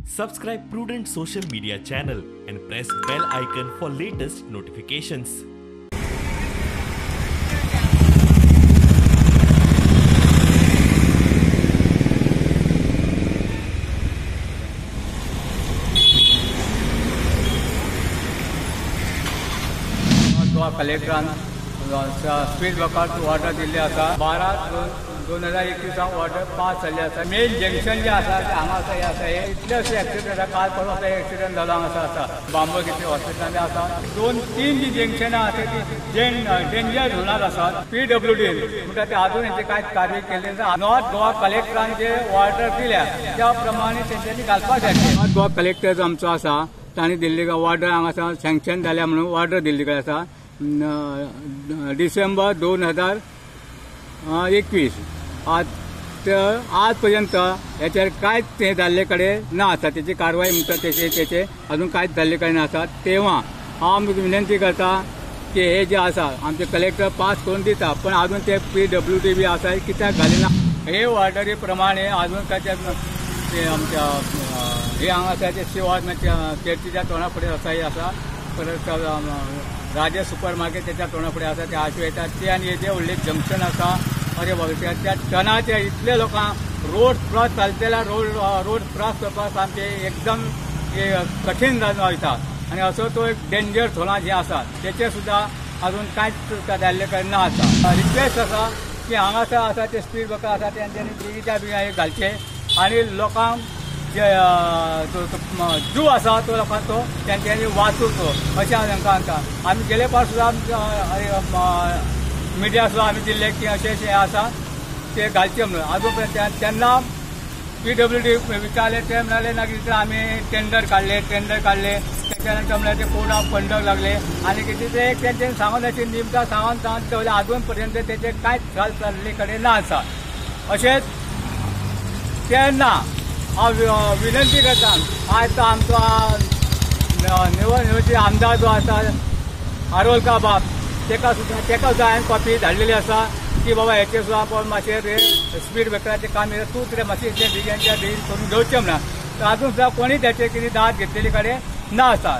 Subscribe Prudent Social Media channel and press bell icon for latest notifications. Goa कलेक्टरान speed breaker order दिल्ली आसा. 12/2/2021 order pass जाल्ली आसा. Main junction J आसा ते हांगा आसा हे आसा हे इतले अशे एक्सिडंट आसा. काल परवां एक्सिडंट जालो हांगासर आसा. बांबो कितें हॉस्पिटलान आसा. 2-3 जी जंक्शनां आसा ती डेंजर झोनार आसात. PWD म्हणटा ते आजून हेंचे कांय कार्य केल्लें ना. नॉर्थ गोवा कलेक्टरान जे ऑर्डर दिल्या त्या प्रमाणे तेंच्यांनी घालपाक जाय. नॉर्थ गोवा कलेक्टर जो आमचो आसा तांणी दिल्ली ऑर्डर हांगासर सँक्शन जाल्या म्हणून ऑर्डर दिल्ली कडेन आसा. डिसेंबर 2021 आज पर्यंत हेचेर कांयच हें जाल्ले कडेन ना आसा. तेची कारवाय म्हणटा तेचे अजून कांयच जाल्ले कडेन ना आसा. तेव्हा हांव विनंती करता की हे जे आसा आमचे कलेक्टर पास करून दिता, पण अजून ते PWD बी आसा कित्याक घालिना. हे ऑर्डरी प्रमाणे अजून काय ते आमच्या हे हांगा आसा ते शिवार चर्चीच्या तोंडा फुडें आसा हे आसा. परत राजेश सुपर मार्केट त्याच्या तोंडा फुडें आसा ते आशू येतात ते आनी हे जे व्हडलें जंक्शन आसा. अरे बाबा त्या टनाचे इतले लोकांक रोड क्रॉस चलतेल्या रोड क्रॉस करपाक सामकें एकदम कठीण जावन वयता आनी असो तो एक डेंजर झोना जे आसा तेचेर सुद्दां अजून कांयच जाल्ले कडेन ना आसा. रिक्वेस्ट आसा की हांगासर आसा ते स्पीड ब्रेकर आसा तेंच्यांनी बेगीच्या बेगीन घालचे आनी लोकांक जे जीव आसा तो लोकांचो तेंच्यांनी वाचोवचो अशें हांव तांकां सांगता. आमी गेले पावट सुद्दां मिडिया सुद्दां आमी दिल्ले की अशें अशें आसा ते घालचे म्हणून. आजून पर्यंत तेन्ना PWD विचारले ते म्हणाले ना की आमी टेंडर काडले तेच्या नंतर म्हळ्यार ते कोड ऑफ कंडक्ट लागले आनी कितें ते तेंच्यांनी सांगून अशें निमतां सांगून सांगून दवरले. आजून पर्यंत तेचे कांयच चल्ले कडेन ना आसा. अशेंच तेन्ना हांव विनंती करता आयज तो आमचो निवडणुकीचे आमदार जो आसा आरोलका बाब तेका सुद्दां हांवें कॉपी धाडलेली आसा की बाबा हेचेर सुद्दां पळोवन मातशें स्पीड ब्रेकराचें काम तूं कितें मातशें बेगीनच्या बेगीन करून घेवचें म्हणून. तर आजून सुद्दां कोणी तेचेर कितें दाद घेतलेली कडेन ना आसा.